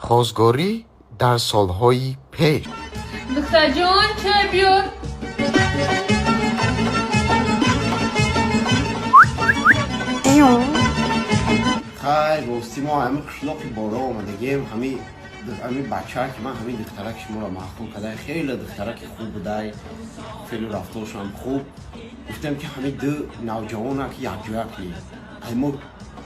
Хозгорӣ дар солҳои пеш. Духтарҷон, чой биёр. Хай, рости мо ҳами қишлоқи боло омадагем. Ҳами бача ки ман ҳами духтараки шуморо маъқул кадай, хеле духтараки хуб будай, феълу рафторшам хуб. Гуфтем, ки ҳами ду навҷавона ки якҷоя кунем. Ай мо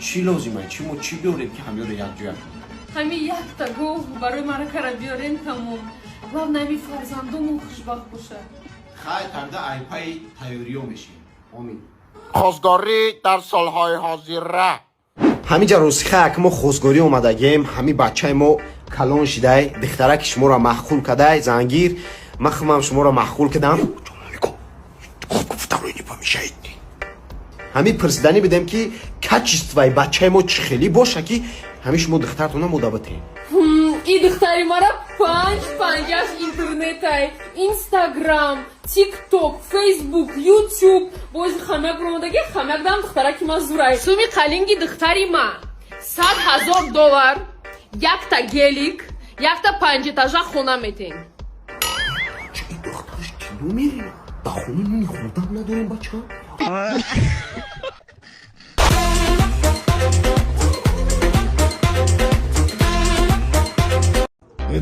чӣ лозима, чӣ мо чӣ биёрем, ки ҳамёро якҷоя кунем? Ҳами якта гов барои маракара биёрем, тамом. Главное, ҳами фарзандомон хушбахт бошад. Хай, тарда айпаи тайёриё мешем. Омин. Хозгорӣ дар солҳои ҳозира. Ҳамиҷа росиха, ак мо хозгорӣ омадагем. Ҳами бачаи мо калон шидай, духтараки шуморо маъқул кадай, зангир. Ман худам шуморо маъқул кардам. Ҳами пурсиданӣ будем, ки качествои бачаи мо чӣ хелӣ боша, ки ҳами шумо духтартона мода битем. И духтари мара панҷ панҷаш интернетай: Инстаграм, Тикток, Фейсбук, Ютуб. Бози хамяк ромадаги, хамяк дам духтараки ма зурай. Суми қалинги духтари ма 100 000 доллар, якта гелик, якта панҷэтажа хона метем. Духтараш кино мерина, ба хона нони хӯрдан надорем, бача.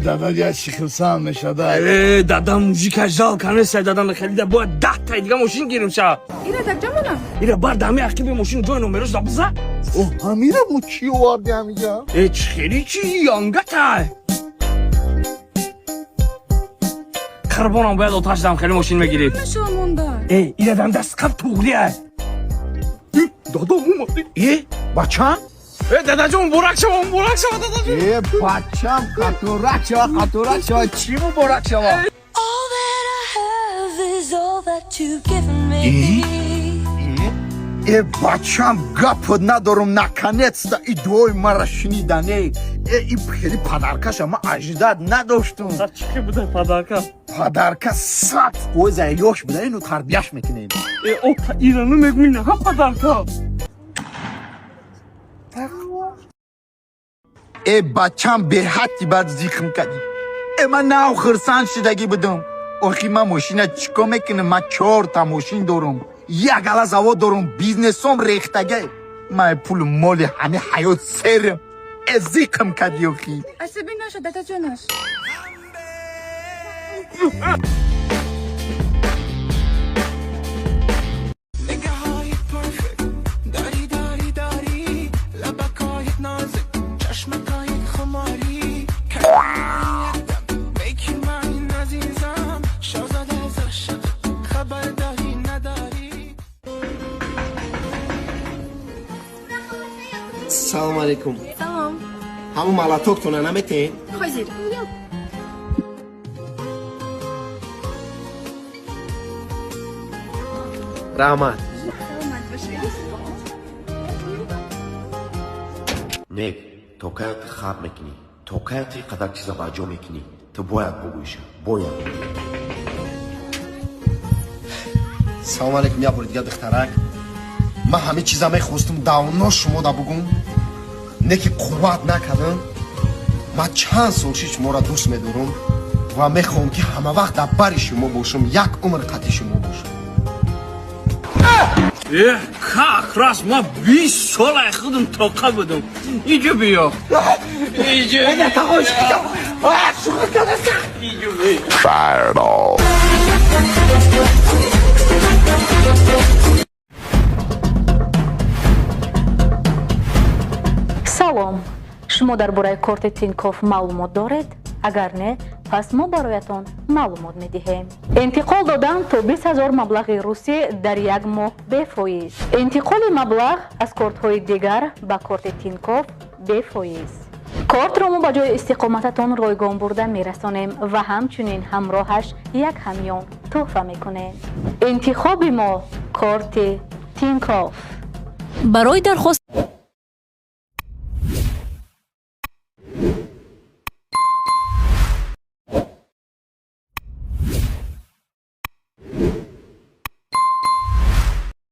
Дада, я чӣ хирсанд мешада. Э, дада, мужика жалко нест, дада, харида бояд 10 таи дига мошин гирим ша. Ира дар ҷо монам. Ира бар дами ақиби мошин ҷои номерош забза. О, ҳамира бо чӣ оварди ҳамиҷа? Э, чӣ хели чи янгата. Қирбонам, бояд оташ дам хели мошин мегирифт. Шо монда. Э, ира дам даст қаб туғрия. Дада, омад. Э, бачам. Э, дадаҷон, муборак шава, муборак шава, дадаҷон. Э, бачам, қатурак шава, қатурак шава, чӣ муборак шава? All that I have is all that you've given me. Э, бачам, гапот надорум, наконец-то и дуои мара шунидане. Э, и хели подаркаша ма ожидать надоштум. Чӣ хел буда подарка? Подарка 100% ёш буда, ину тарбияш мекунем. Э, ота, ира ну мегӯи на подарка. Э, бачам, беҳадди бад зихм кардӣ. Э, ман нав хирсанд шудагӣ будум. Охи ман мошина чӣ кор мекунам? Ман чорта мошин дорум, як ала завод дорум, бизнесом рехтага. Ман пулу моли ҳами ҳаёт серам. Э, зиқм кардӣ охи. Асабӣ наша, дадаҷонаш. Салому алейкум. Салом. Ҳамун малатоктона наметен? Ҳозир. Раҳмат. Саломат бошед. Не, то кая ты хаб мекунӣ, то кая ты қадар чиза ба ҷо мекунӣ? Ту бояд бугӯиша, бояд. Салому алейкум, як бори дига, духтарак. Ман ҳамин чиза мехостум давно шумо да бугум, не ки қувват накардам. Ман чанд сол ши шуморо дӯст медорам ва мехоҳам, ки ҳама вақт дар бари шумо бошам, як умр қати шумо бошам. Э, как раз ма 20 сола худам тоқа будум. Иҷо биё. Иҷо. Иҷо биё. Салом, шумо дар бораи корти Тинкоф маълумот доред? Агар не, пас мо бароятон маълумот медиҳем. Интиқол додан то 20 000 маблағи русӣ дар як моҳ бефоиз. Интиқоли маблағ аз кортҳои дигар ба корти Тинкоф бефоиз. Кортро мо ба ҷои истиқомататон ройгон бурда мерасонем ва ҳамчунин ҳамроҳаш як ҳамён тӯҳфа мекунем. Интихоби мо корти Тинкоф. Барои дархост